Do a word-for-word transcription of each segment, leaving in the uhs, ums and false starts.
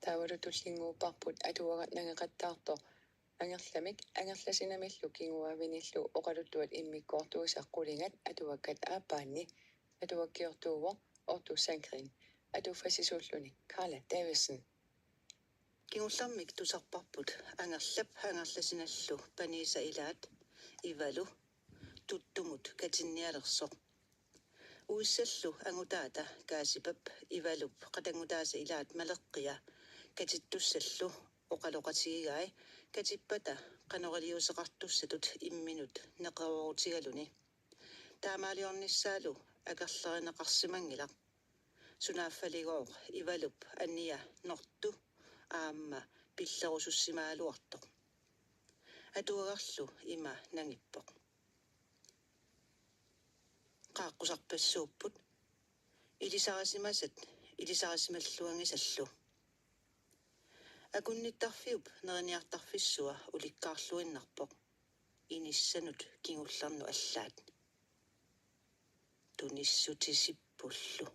Taavalu tullinnguupparput atuagaq nangeqattaartoq Angerlamik Angerlasinamillu kinguaavinillu oqaluttuat immikkoortuisa qulingat atuakkat aappaanni, atuakkiortuuvoq Otto Sandgreen, atuffassisuulluni Karla Davidsen. Kingullermik tusarparput Angerlap Angerlasinallu paniisa ilaat Ivalu tuttumut katinnialersoq. Uissallu angutaata Kaasipap Ivalup qatanngutaasa ilaat Maleqqia katittussallu oqaloqatigigai katippata qanoq iliuuseqartussatut imminut neqeroorutigaluni. Taamaaliornissaalu akerlerineqarsimanngilaq. Sunaaffaligooq Ivalup ania Nortu aamma pillerusussimagaluartoq. Atuagarlu ima nangippoq: Qaaqqusarpassuupput, ilisarisimasat ilisarisimalluanngisallu. Akunnittarfiup neriniartarfissua ulikkaarluinnarpoq inissanut kingullernu allaat. Tunissutisippullu.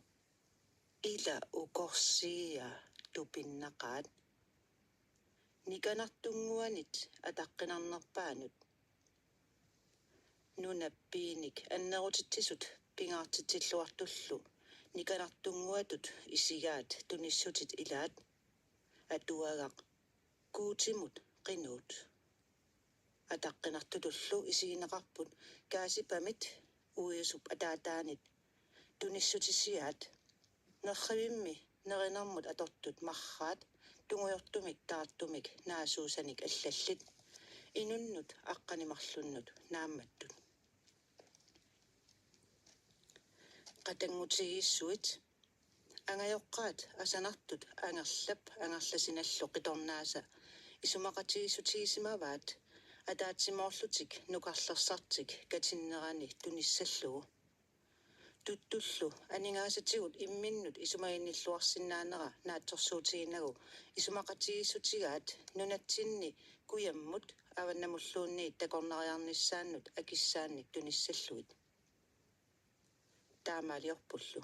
Ila ukorsiia tupinnaqaat. Nikanartunnguanit ataqqinarnerpaanut. Nunap piinik annerutitsisut pingaartitsilluartullu nikanartunnguatut isigaat tunissutit ilaat. Atuagaq Guutimut qinuut. Ataqqinartutullu isigineqarput Kaasipamit uiusup ataataanit tunissutisiaat. Nerrivimmi nerinermut atortut marraat tungujortumik taartumik naasuusanik allallit, inunnut aqqaneq-marlunnut naammattut. Qatanngutigiissuit. Angajoqqaat asanartut Angerlap Angerlasinallu qitornaasa isumaqatigiissutigisimavaat ataatsimoorlutik nukarlersartik katinnerani tunissallugu. Tuttullu aningaasatigut imminnut isumaginnilluarsinnaanera naatsorsuutiginagu isumaqatigiissutigaat nunatsinni kujammut avannamulluunniit takornariarnissaannut akissaannik tunissallugit. Taamaaliorpullu.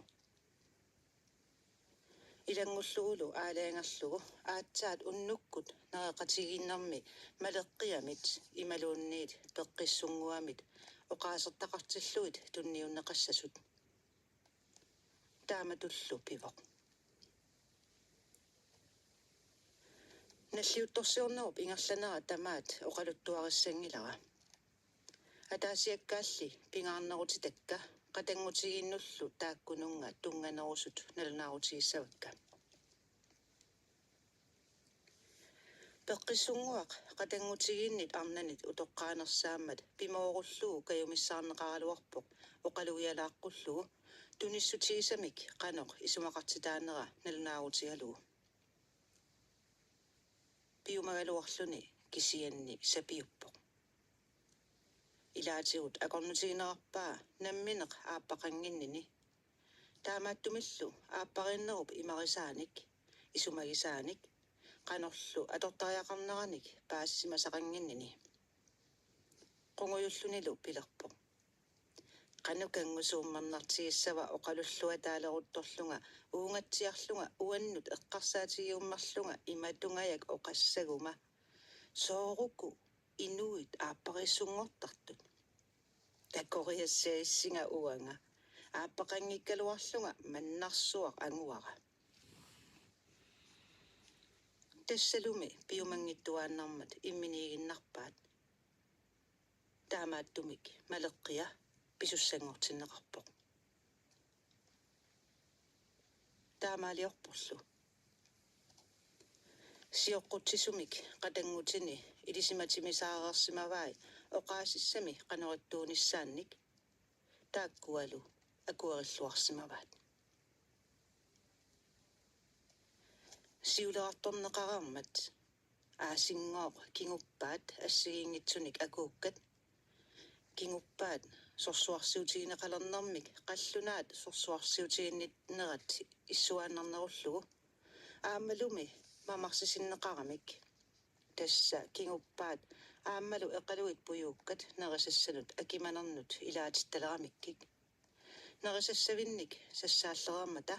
Ilanngullugulu aalajangerlugu aatsaat unnukkut nereqatigiinnermi Maleqqiamit imaluunniit Peqqissunnguamit oqaasertaqartillugit tunniunneqassasut. Taamatullu pivoq: Nalliuttorsiornerup ingerlanera tamaat oqaluttuarissanngilara. Ataasiakkaalli pingaarnerutitakka qatanngutigiinnullu taakkununnga tunnganerusut nalunaarutigissavakka. Peqqissunnguaq qatanngutigiinnit arnanit utoqqaanersaammat pimoorullugu kajumissaarneqaraluarpoq oqalugialaaqqullugu tunissutigisamik qanoq isumaqartitaanera nalunaarutigalugu. Piumagaluarluni kisianni sapiuppoq. Ilaatigut akornutiginerarpaa nammineq aappaqannginnini. Taamaattumillu aappariinnerup imarisaanik, isumagisaanik, qanorlu atortariaqarneranik paasisimasaqannginnini. Qungujullunilu pilerpoq: Qanoq kanngusuummarnartigissava oqalulluataaleruttorlunga uungatsiarlunga uannut eqqarsaatigiummerlunga imatungajak oqassaguma: Sooruku inuit aappariissunngortartut? Takoriassaagissinga uanga. Aappaqanngikkaluarlunga mannarsuaq anguara. Tassalumi piumanngittuaannarmat imminiiginnarpaat. Taamaattumik Maleqqia pisussanngortinneqarpoq. Taamaaliorpullu. Sioqqutsisumik qatanngutini ilisimatimisaarersimavai oqaasissami qanoq ittuunissaannik, taakkualu akuerilluarsimavaat. Siulerartorneqareermat aasinngooq kinguppaat assigiinngitsunik akuukkat, kinguppaat sorsuarsiutigineqalernermik qallunaat sorsuarsiutiginnerat issuaannarnerullugu, aammalumi mamarsisinneqaramik. Tassa kinguppaat aammalu eqaluit pujuukkat nerisassanut akimanernut ilaatittalerakkit. Nerisassavinnik sassaallereermata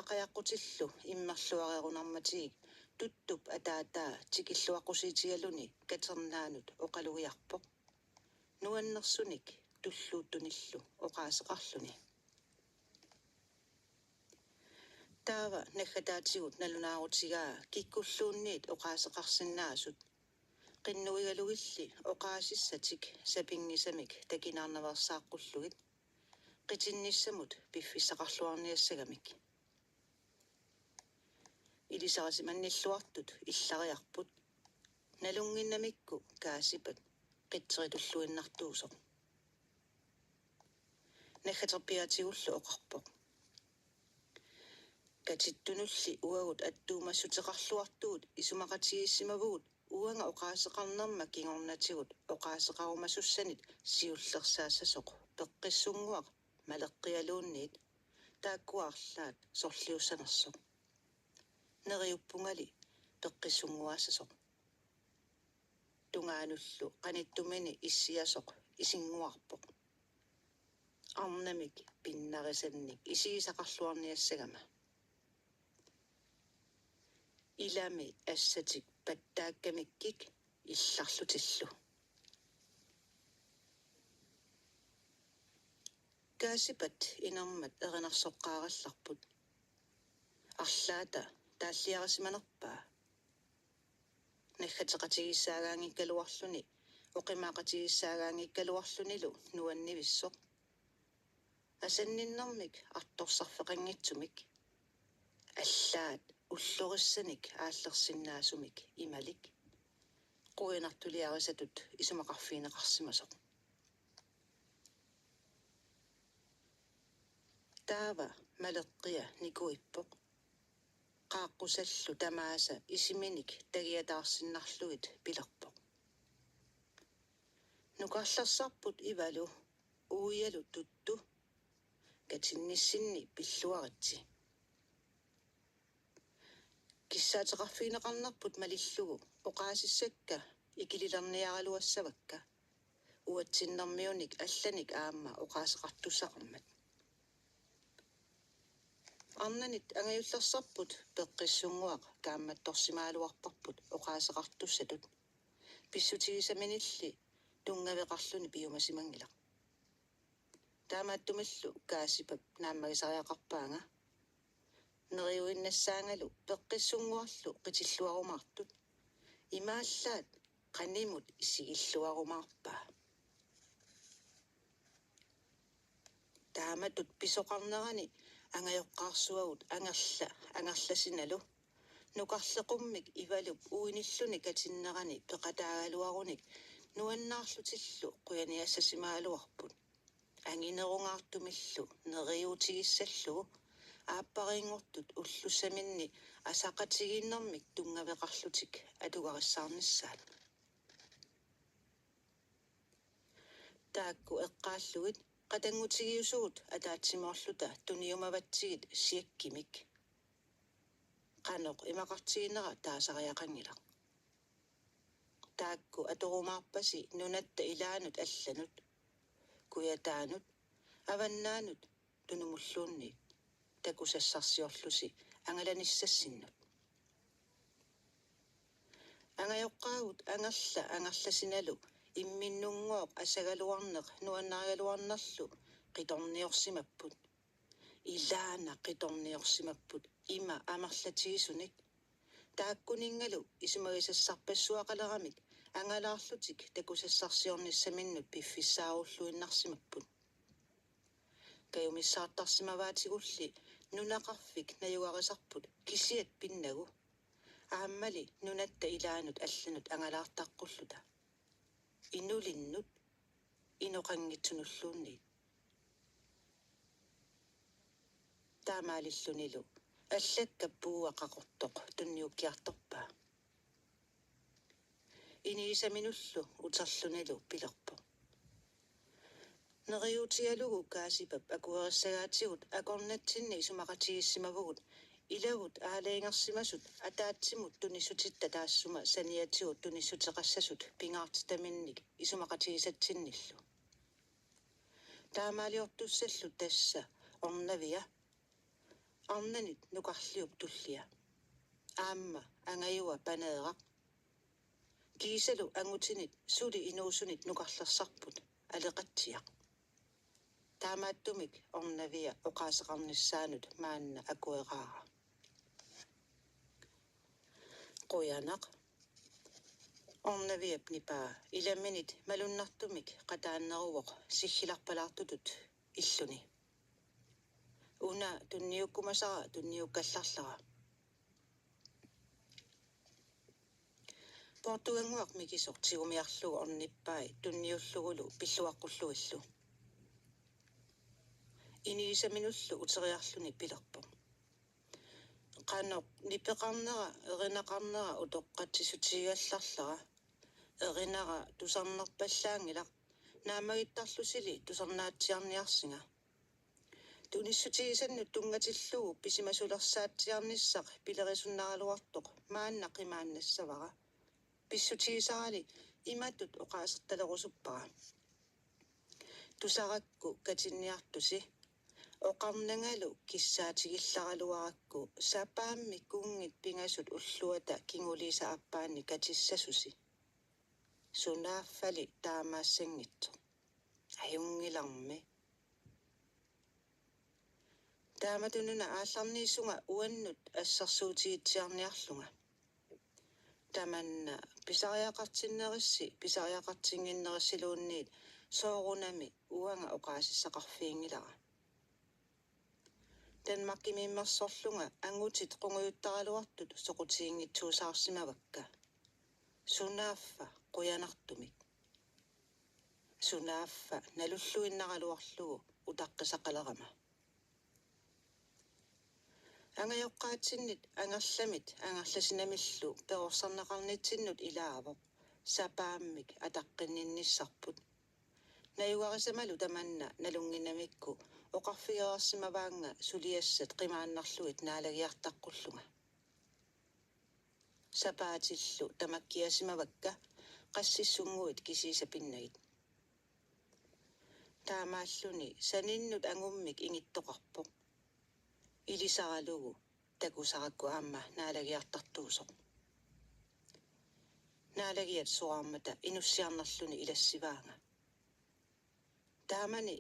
aqajaqqutillu immerluareerunarmatigik tuttup ataataa tikilluaqqusiitigaluni katernaanut oqalugiarpoq. Nuannersunik tulluuttunillu oqaaseqarluni. Taava naggataatigut nalunaarutigaa kikkulluunniit oqaaseqarsinnaasut. Qinnuigalugilli oqaasissatik sapinngisamik takinaarnaveersaaqqullugit. Qitinnissamut piffissaqarluarniassagamik. Ilisarisimannilluartut illariarput. Nalunnginnamikku Kaasipat qitseritulluinnartuusoq. Naggaterpiaatigullu oqarpoq: Katittunulli uagut attuumassuteqarluartugut isumaqatigiissimavugut uanga oqaaseqarnerma kingornatigut oqaaseqarumasussanit siullersaassasoq Peqqissunnguaq Maleqqialuunniit, taakkua arlaat sorliussanersoq. Neriuppungali Peqqissunnguaassasoq. Tungaanullu qanittumini issiasoq isinnguarpoq. Arnamik pinnarisannik isigisaqarluarniassagama. Ilami assatik pattaakkamikkik illarlutillu. Kaasipat inermat erinarsoqqaarallarput. Arlaata taalliarisimanerpaa? Naggateqatigiissaagaanngikkaluarluni, oqimaaqatigiissaagaanngikkaluarlunilu nuannivissoq. Asanninnermik artorsarfeqanngitsumik. Allaat ullorissanik aallersinnaasumik imalik. Qujanartuliarisatut isumaqarfigineqarsimasoq. Taava Maleqqia nikuippoq. Qaaqqusallu tamaasa isiminik tagiataarsinnarlugit pilerpoq: Nukarlersarput Ivalu, uialu tuttu, katinnissinni pilluaritsi. Kissaateqarfigineqarnerput malillugu oqaasissakka ikililerniaraluassavakka. Uatsinnermiunik allanik aamma oqaaseqartussaqarmat. Arnanit angajullersarput Peqqissunnguaq kaammattorsimagaluarparput oqaaseqartussatut. Pissutigisaminilli tunngaveqarluni piumasimanngilaq. Taamaattumillu Kaasipap naammagisariaqarpaanga. Neriuinnassaangalu Peqqissunnguarlu qitilluarumaartut. Imaallaat qanimut isigilluarumaarpaa. Taamatut pisoqarnerani angajoqqaarsuagut Angerla Angerlasinalu nukarleqummik Ivalup uinilluni katinnerani peqataagaluarunik nuannaarlutillu qujaniassasimagaluarput. Anginerungaartumillu neriuutigissallugu aappariinngortut ullussaminni asaqatigiinnermik tunngaveqarlutik atugarissaarnissaat. Taakku eqqaallugit qatanngutigiusugut ataatsimoorluta tuniumavatsigit siakkimik. Qanoq imaqartiginera taasariaqanngilaq. Taakku atorumaarpasi nunatta ilaanut allanut, kujataanut, avannaanut tunumulluunniit takusassarsiorlusi angalanissassinnut. Angajoqqaagut Angerla Angerlasinalu imminnunnguaq asagaluarneq nuannarigaluarnerlu qitorniorsimapput. Ilaana qitorniorsimapput ima amerlatigisunik. Taakkuninngalu isumagisassarpassuaqaleramik angalaarlutik takusassarsiornissaminnut piffissaarulluinnarsimapput. Kajumissaartarsimavaatigulli nunaqarfik najugarisarput kisiat pinnagu. Aammali nunatta ilaanut allanut angalaartaqqulluta. Inulinnut inoqanngitsunulluunniit. Taamaalillunilu allakkat puua qaqortoq tunniukkiartorpaa. Inigisaminullu uterlunilu pilerpoq: Neriuutigalugu Kaasipap akuerissagaatigut akornatsinni isumaqatigiissimavugut ilavut aalajangersimasut ataatsimut tunissutitta taassuma saniatigut tunissuteqassasut pingaartitaminnik isumaqatigisatsinnillu. Taamaaliortussallu tassa ornavia, arnanit nukarliup tullia. Aamma angajua Paneeraq. Kiisalu angutinit suli inuusunit nukarlersarput Aleqatsiaq. Taamaattumik Ornavia oqaaseqarnissaanut maanna akueraara. Qujanaq. Ornaviap nipaa ilaminit malunnartumik qataanneruvoq siggilarpalaartutut illuni. Una tunniukkumasara tunniukkallarlara. Portugannguaq mikisoq tigumiarlugu ornippai tunniullugulu pilluaqqullugillu. Inigisaminullu uteriarluni pilerpoq: Qanoq nipeqarnera erinaqarnera utoqqatsissutigigallarlara, erinara tusarnerpallaanngilaq, naammagittarlusili tusarnaatsiarniarsinga. Tunissutigisannut tunngatillugu pisimasulersaatsiarnissaq pilerisunnaraluartoq maanna qimaannassavara. Pissutigisarali imatut oqaasertalerusuppara: Tusarakku katinniartusi, oqarnangalu kissaatigillaraluarakku sapaammi kunngit pingasut ulluata kinguliisa aappaanni katissasusi. Sunaaffali taamaassanngitsoq. Ajunngilarmi. Taamatununa aallarniissunga uannut assersuutigitsiarniarlunga. Tamanna pisariaqartinnerissi pisariaqartinnginnerisiluunniit soorunami uanga oqaasissaqarfiginngilara. Danmarkimiimmersorlunga angutit qungujuttaraluartut soqutiginngitsuusaarsimavakka. Sunaaffa qujanartumik. Sunaaffa nalulluinnaraluarlugu utaqqisaqalerama. Angajoqqaatsinnit angerlamit angerlasinamillu perorsarneqarnitsinnut ilaavoq sapaammik ataqqinninnissarput. Najugarisamalu tamanna nalunnginnamikku oqarfigereersimavaannga suliassat qimaannarlugit naalagiartaqqullunga. Sapaatillu tamakkiasimavakka qassissunnguit kisiisa pinnagit. Taamaalluni saninnut angummik ingittoqarpoq. Ilisaralugu takusarakku aamma naalagiartartuusoq. Naalagiat soraarmata inussiarnerluni ilassivaanga. Taamani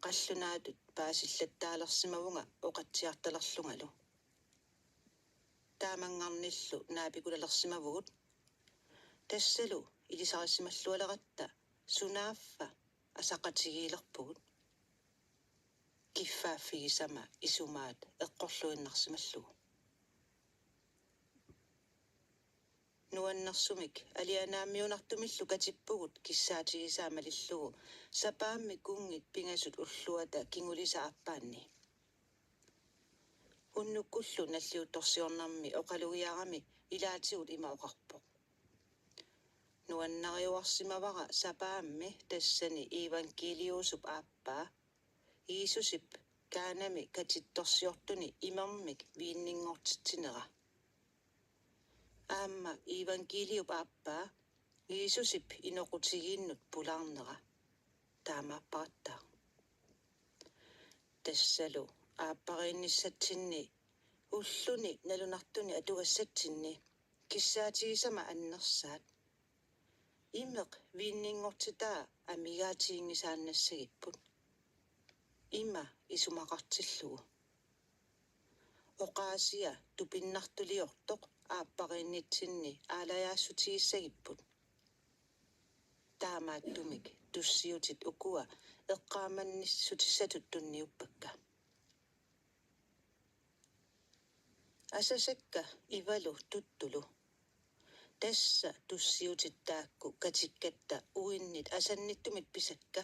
qallunaatut paasillattaalersimavunga oqatsiartalerlungalu. Taamanngarnillu naapikulalersimavugut. Tassalu ilisarisimallualeratta sunaaffa asaqatigiilerpugut. Kiffaaffigisama isumaat eqqorluinnarsimallugu. Nuannersumik alianaammiunartumillu katippugut kissaatigisaa malillugu sapaammi kunngit pingasut ulluata kinguliisa aappaanni. Unnukkullu nalliuttorsiornermi oqalugiarami ilaatigut ima oqarpoq: Nuannariuarsimavara sapaammi tassani iivangkiiliuusup aappaa Jiisusip Kaanami katittorsiortuni imermik viinninngortitsinera. Aamma iivangkiiliup aappaa Jiisusip inoqutigiinnut pulaarnera. Taamaapparattaaq. Tassalu aappariinnissatsinni ulluni nalunartuni atugassatsinni kissaatigisama annersaat imeq viinninngortitaa amigaatiginngisaannassagipput. Ima isumaqartillugu. Oqaasia tupinnartuliortoq aappariinnitsinni aalajaassutigissagipput. Taamaattumik tussiutit ukua eqqaamannissutissatut tunniuppakka. Asasakka Ivalu Tuttulu. Tassa tussiutit taakku katikkatta uinnit asannittumit pisakka.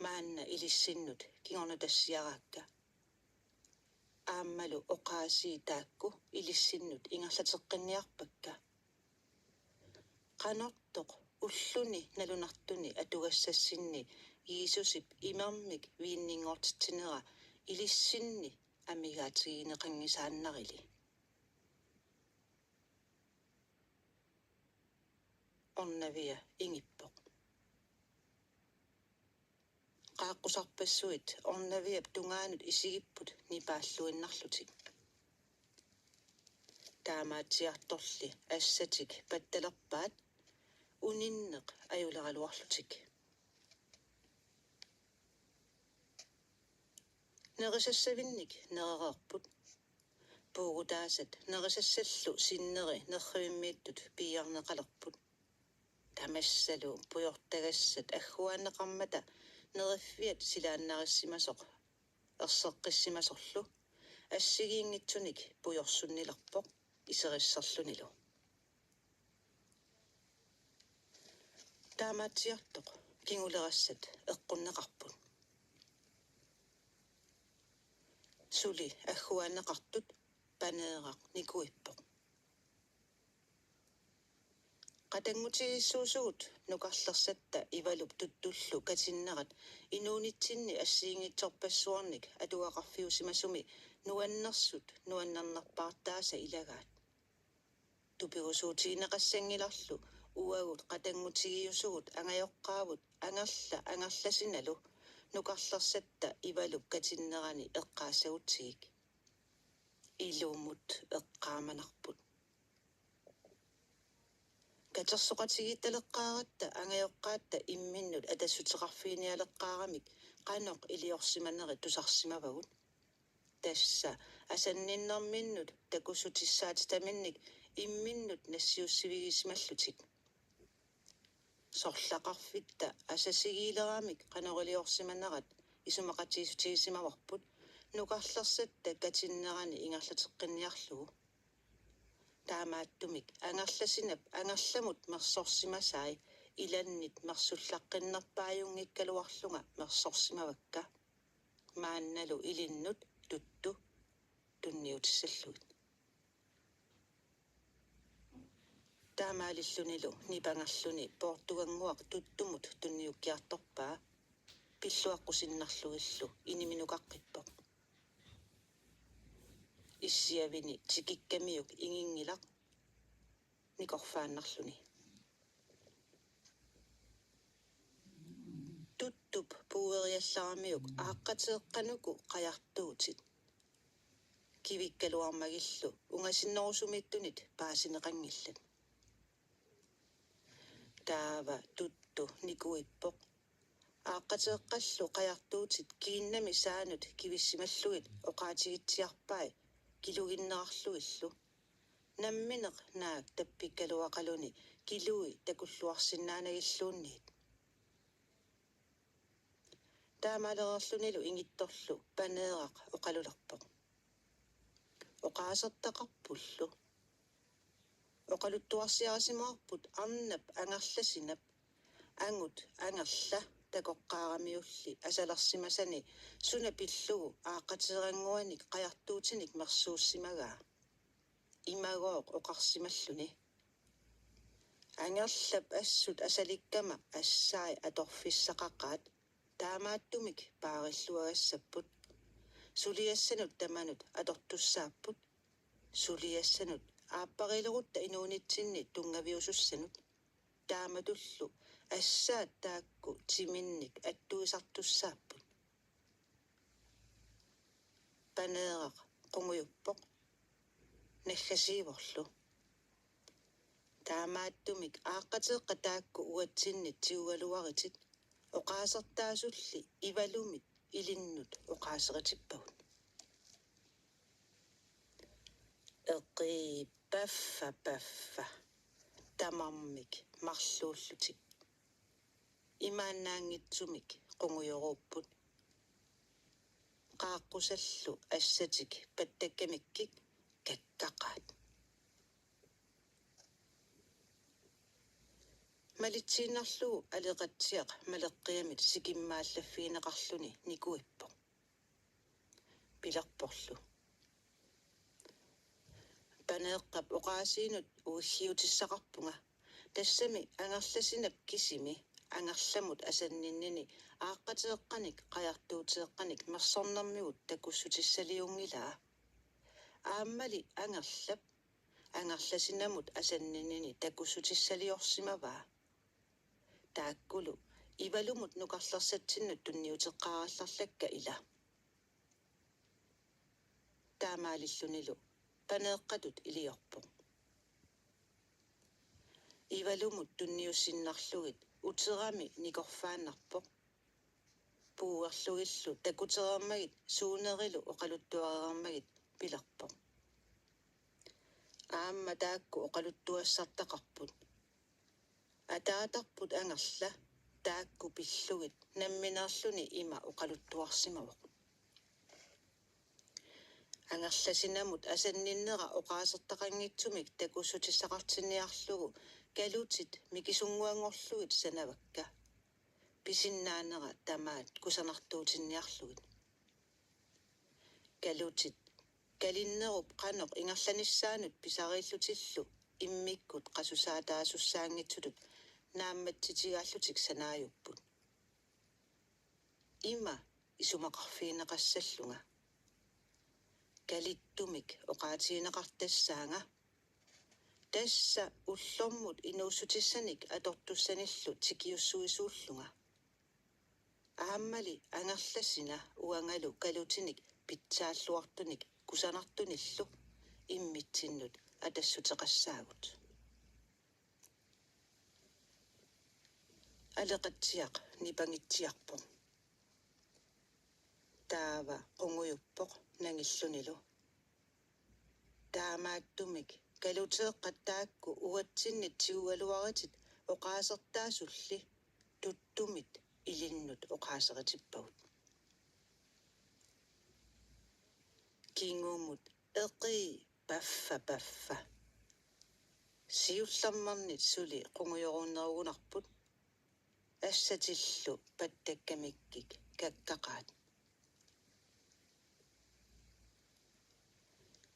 Maanna ilissinnut kingornutassiaraakka. Aammalu oqaasii taakku ilissinnut ingerlateqqinniarpakka. Qanortoq ulluni nalunartuni atugassassinni Jiisusip imermik viinninngortitsinera ilissinni amigaatigineqanngisaannarili. Ornavia ingippoq. Qaaqqusarpassuit Ornaviap tungaanut isigipput nipaalluinnarlutik. Taamaatsiartorli assatik pattalerpaat uninneq ajuleraluarlutik. Nerisassavinnik nerereerput. Puugutaasat nerisassallu sinneri nerrivimmiittut piiarneqalerput. Tamassalu pujortagassat agguaanneqarmata neriffiat silaannarissimasoq erseqqissimasorlu assigiinngitsunik pujorsunnilerpoq iserisserlunilu. Taamaatsiartoq kingulerassat eqqunneqarput. Suli agguaanneqartut Paneeraq nikuippoq. Qatanngutigiissuusugut nukarlersatta Ivalup Tuttullu katinnerat inuunitsinni assigiinngitsorpassuarnik atugaqarfiusimasumi nuannersut nuannernerpaartaasa ilagaat. Tupigusuutigineqassanngilarlu uagut qatanngutigiusugut angajoqqaavut Angerla Angerlasinalu nukarlersatta Ivalup katinnerani eqqaassagutsigik. Ilumut eqqaamanarput. Katersoqatigiittaleqqaaratta angajoqqaatta imminnut atassuteqarfiginialeqqaaramik qanoq iliorsimaneri tusarsimavagut. Tassa asanninnerminnut takussutissaatitaminnik imminnut nassiussivigisimallutik. Sorlaqarfitta asasigiileramik qanoq iliorsimanerat isumaqatigiissutigisimavarput nukarlersatta katinnerani ingerlateqqinniarlugu. Taamaattumik Angerlasinap Angerlamut mersorsimasai ilannit mersullaqqinnerpaajunngikkaluarlunga mersorsimavakka. Maannalu ilinnut Tuttu tunniutissallugit. Taamaalillunilu nipangerluni poortugannguaq Tuttumut tunniukkiartorpaa pilluaqqusinnarlugillu iniminukaqqippoq. Issiavini tikikkamiuk inginngilaq nikorfaannarluni. Tuttup puueriallaramiuk aaqqateeqqanuku qajartuutit kivikkaluarmagillu ungasinnerusumiittunit paasineqanngillat. Taava Tuttu nikuippoq. Aaqqateeqqallu qajartuutit kiinnami saanut kivissimallugit oqaatigitsiarpai kiluginnerarlugillu. Nammineq naak tappikkaluaqaluni kilui takulluarsinnaanagilluunniit. Taamaalereerlunilu ingittorlu Paneeraq oqalulerpoq: Oqaasertaqarpullu. Oqaluttuarsiarisimavarput arnap Angerlasinap angut Angerla takoqqaaramiulli asalersimasani suna pillugu aaqqateerannguanik qajartuutinik mersuussimagaa. Imagooq oqarsimalluni: Angerlap assut asalikkama assai atorfissaqaqaat, taamaattumik paarilluagassapput. Suliassanut tamanut atortussaapput. Suliassanut aappariilerutta inuunitsinni tunngaviusussanut. Taamatullu assaat taakku timinnik attuisartussaapput. Paneeraq qungujuppoq naggasiivorlu: Taamaattumik aaqqateeqqat taakku uatsinnit tigugaluaritit, oqaasertaasulli Ivalumit ilinnut oqaaseritippagut. Eqii, paffa, paffa. Tamarmik marluullutik imaannaanngitsumik qungujoruupput. Qaaqqusallu assatik pattakkamikkik kakkaqaat. Malitsiinnarlugu Aleqatsiaq Maleqqiamit sikimmaallaffigineqarluni nikuippoq. Pilerporlu: Paneeqqap oqaasiinut uiggiutissaqarpunga. Tassami Angerlasinap kisimi Angerlamut asanninnini aaqqateeqqanik qajartuuteeqqanik mersornermigut takussutissaliunngilaa. Aammali Angerlap Angerlasinamut asanninnini takussutissaliorsimavaa. Taakkulu Ivalumut nukarlersatsinnut tunniuteqqaarallarlakka ila. Taamaalillunilu paneeqqatut iliorpoq. Ivalumut tunniussinnarlugit uterami nikorfaannarpoq. Puuerlugillu takutereermagit suunerilu oqaluttuareermagit pilerpoq: Aamma taakku oqaluttuassartaqarput. Ataatarput Angerla taakku pillugit nammineerluni ima oqaluttuarsimavoq: Angerlasinamut asanninnera oqaasertaqanngitsumik takussutissaqartinniarlugu kalutit mikisunnguanngorlugit sanavakka, pisinnaanera tamaat kusanartuutinniarlugit. Kalutit kalinnerup qanoq ingerlanissaanut pisariillutillu immikkut qasusaataasussaanngitsutut naammatsitigaallutik sanaajupput. Ima isumaqarfigineqassallunga. Kalittumik oqaatigineqartassaanga. Tassa ullormut inuussutissanik atortussanillu tikiussuisuullunga. Aammali Angerlasina uangalu kalutinik pitsaalluartunik kusanartunillu immitsinnut atassuteqassaagut. Aleqatsiaq nipangitsiarpoq. Taava qungujuppoq nangillunilu: Taamaattumik kaluteeqqat taakku uatsinnit tigugaluaritit oqaasertaasulli tuttumit ilinnut oqaaseritippagut. Kingumut eqii paffa paffa. Siullermernit suli qungujoruunnerugunarput, assatillu pattakkamikkik kakkaqaat.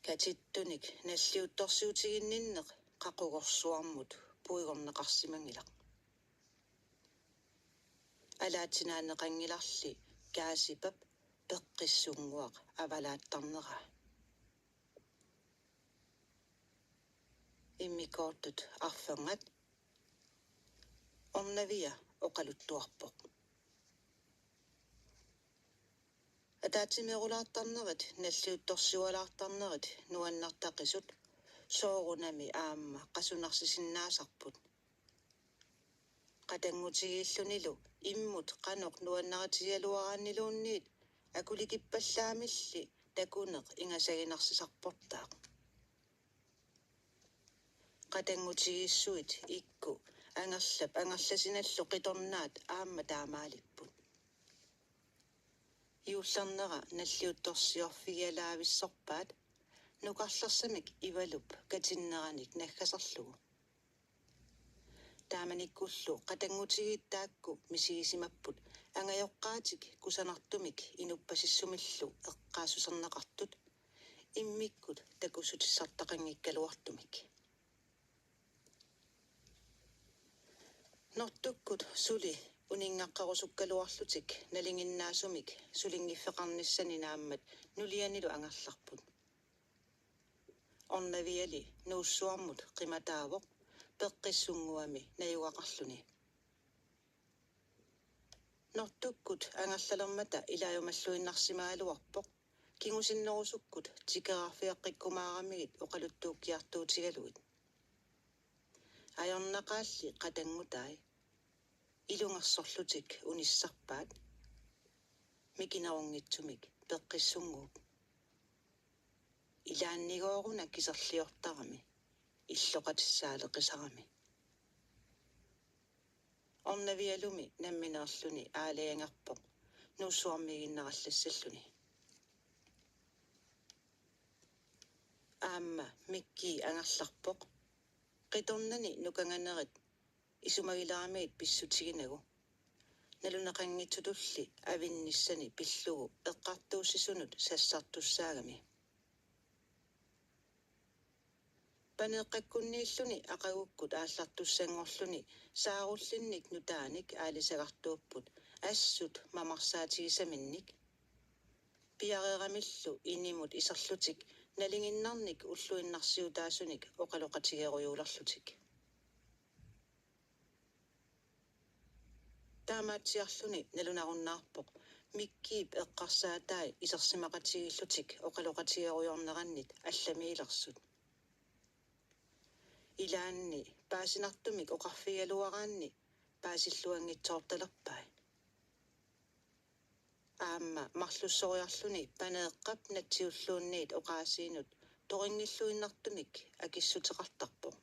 Katittunik nalliuttorsiutiginninneq qaqugorsuarmut puigorneqarsimanngilaq. Alaatsinaanneqanngilarli Kaasipap peqqissunnguaq avalaattarneraa. Immikkoortut arferngat Ornavia oqaluttuarpoq: Ataatsimeerulaartarnerit, nalliuttorsiualaartarnerit nuannertaqisut soorunami aamma qasunarsisinnaasarput. Qatanngutigiillunilu immut qanoq nuannaritigigaluaraanniluunniit akulikippallaamilli takuneq ingasaginarsisarportaaq. Qatanngutigiissuit ikku Angerlap Angerlasinallu qitornaat aamma taamaalipput. Juullernera nalliuttorsiorfigialaavissorpaat nukarlersamik Ivalup katinneranik naggaserlugu. Taamanikkullu qatanngutigiit taakku misigisimapput angajoqqaatik kusanartumik inuppasissumillu eqqaassuserneqartut immikkut takussutissartaqanngikkaluartumik. Nortukkut suli uninngaqqerusukkaluarlutik nalinginnaasumik sulinngiffeqarnissani naammat nulianilu angerlarput. Ornaviali Nuussuarmut qimataavoq peqqissunnguami najugaqarluni. Nortukkut angerlalermata ilaajumalluinnarsimagaluarpoq kingusinnerusukkut tikeraarfigeqqikkumaaramigit oqaluttuukkiartuutigalugit. Ajornaqaalli qatanngutai ilungersorlutik unissarpaat mikinerunngitsumik peqqissunnguup. Ilaannigooruna kiserliortarami illoqatissaaleqisarami. Ornavialumi nammineerluni aalajangerpoq Nuussuarmiiginnarallassalluni. Aamma Mikki angerlarpoq qitornani nukanganerit isumagileramigit pissutiginagu. Naluneqanngitsutulli avinnissani pillugu eqqartuussisunut sassartussaagami. Paneeqqakkunniilluni aqagukkut aallartussanngorluni saarullinnik nutaanik aalisagartuupput assut mamarsaatigisaminnik. Piareeramillu inimut iserlutik nalinginnarnik ulluinnarsiutaasunik oqaloqatigeerujuulerlutik. Taamaatsiarluni nalunarunnaarpoq Mikkiip eqqarsaatai isersimaqatigiillutik oqaloqatigerujoornerannit allamiilersut. Ilaanni paasinartumik oqarfigigaluaraanni paasilluanngitsoortalerpai. Aamma marlussoriarluni Paneeqqap natsiulluunniit oqaasiinut torinngilluinnartumik akissuteqartarpoq.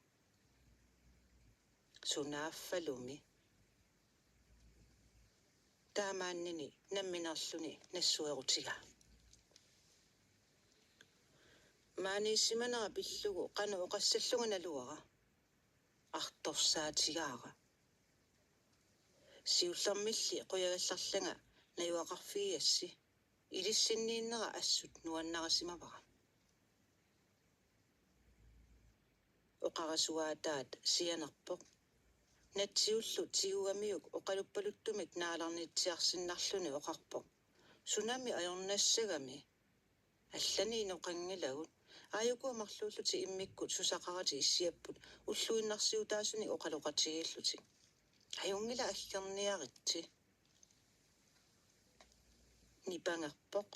Sunaaffalumi. Taamaannini nammineerluni nassuerutigaa. Maaniissimanera pillugu qanoq oqassallunga naluara. Artorsaatigaara. Siullermilli qujagallarlanga najugaqarfigigassi ilissinniinnera assut nuannarisimavara. Oqarasuaataat sianerpoq. Natsiullu tigugamiuk oqaluppaluttumik naalarnitsiarsinnarluni oqarpoq: Sunami ajornassagami? Allani inoqanngilagut. Aajuku marluullutik immikkut susaqaratik issiapput ulluinnarsiutaasunik oqaloqatigiillutik. Ajunngilaq aggerniaritsi. Nipangerpoq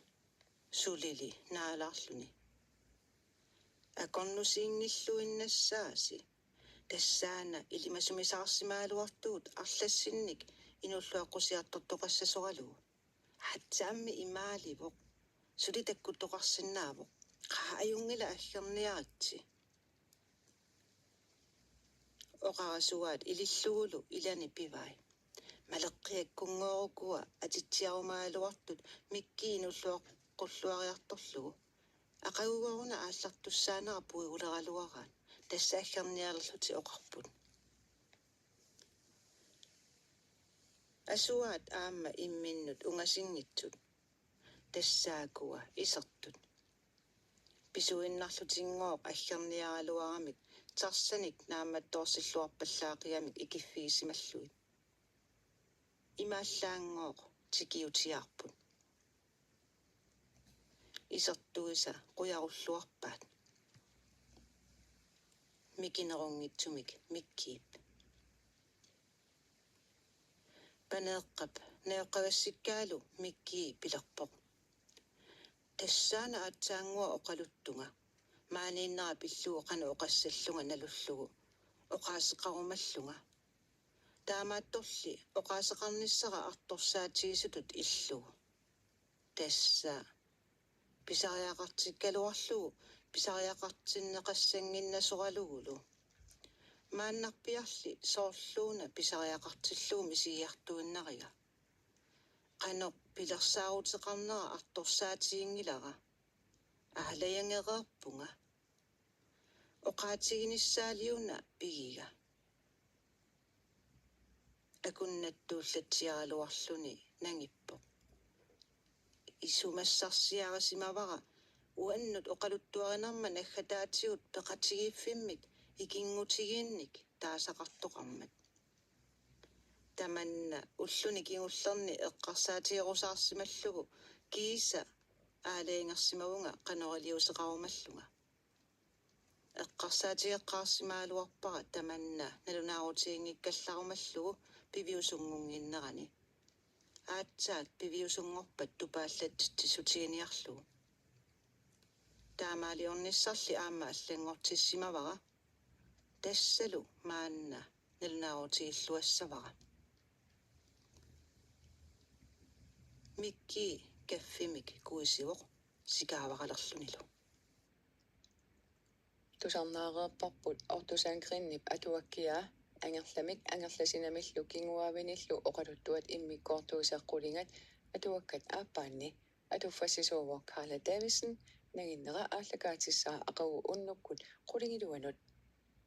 sulili naalaarluni: Akornusiinngilluinnassaasi. Tassaana ilimasumisaarsimagaluartugut arlassinnik inuulluaqqusiartortoqassasoralugu. Aatsaammi imaalivoq. Suli takkuttoqarsinnaavoq. Qaa, ajunngilaq aggerniaritsi. Oqarasuaat ilillugulu ilani pivai: Maleqqiakkunngoorukkua atitsiarumagaluartut Mikki inuulluaqqulluariartorlugu. Aqagugooruna aallartussaanera puiguleraluaraat, tassa aggernialerlutik oqarput. Asuaat aamma imminnut ungasinngitsut. Tassaakkua isertut. Pisuinnarlutinngooq aggerniaraluaramik Tarsanik naammattoorsilluarpallaaqigamik ikiffigisimallugit. Imaallaanngooq tikiutiaarput. Isertuisa qujarulluarpaat. Mikinerunngitsumik Mikkiip. Paneeqqap najoqqagassikkaalu Mikki pilerpoq: Tassaana aatsaannguaq oqaluttunga, maaniinnera pillugu qanoq oqassallunga nalullugu oqaaseqarumallunga. Taamaattorli oqaaseqarnissara artorsaatigisutut illugu. Tassa pisariaqartikkaluarlugu pisariaqartinneqassannginnasoralugulu. Maannarpiarli soorluuna pisariaqartillugu misigiartuinnariga. Qanoq pilersaaruteqarnera artorsaatiginngilara. Aalajangereerpunga. Oqaatiginissaaliuna pigiga. Akunnattuullatsiaraluarluni nangippoq. Isumassarsiarisimavara uannut oqaluttuarinerma naggataatigut peqatigiiffimmik ikinngutigiinnik taasaqartoqarmat. Tamanna ulluni kingullerni eqqarsaatigerusaarsimallugu kiisa aalajangersimavunga qanoq iliuuseqarumallunga. Eqqarsaatigeqqaarsimagaluarpara tamanna nalunaarutiginngikkallarumallugu piviusunngunnginnerani. Aatsaat piviusunngorpat tupaallatsitsissutiginiarlugu. Taamaaliornissarli aamma allanngortissimavara. Tassalu maanna nalunaarutigilluassavara. Mikki kaffimik kuisivoq sikaavaralerlunilu. Tusarnaareerparput Otto Sandgreenip atuakkiaa Angerlamik Angerlasinamillu kinguaavinillu oqaluttuat immikkoortuisa qulingat atuakkat aappaanni. Atuffassisuuvoq Karla Davidsen, nanginnera aallakaatissaa aqagu unnukkut qulingiluanut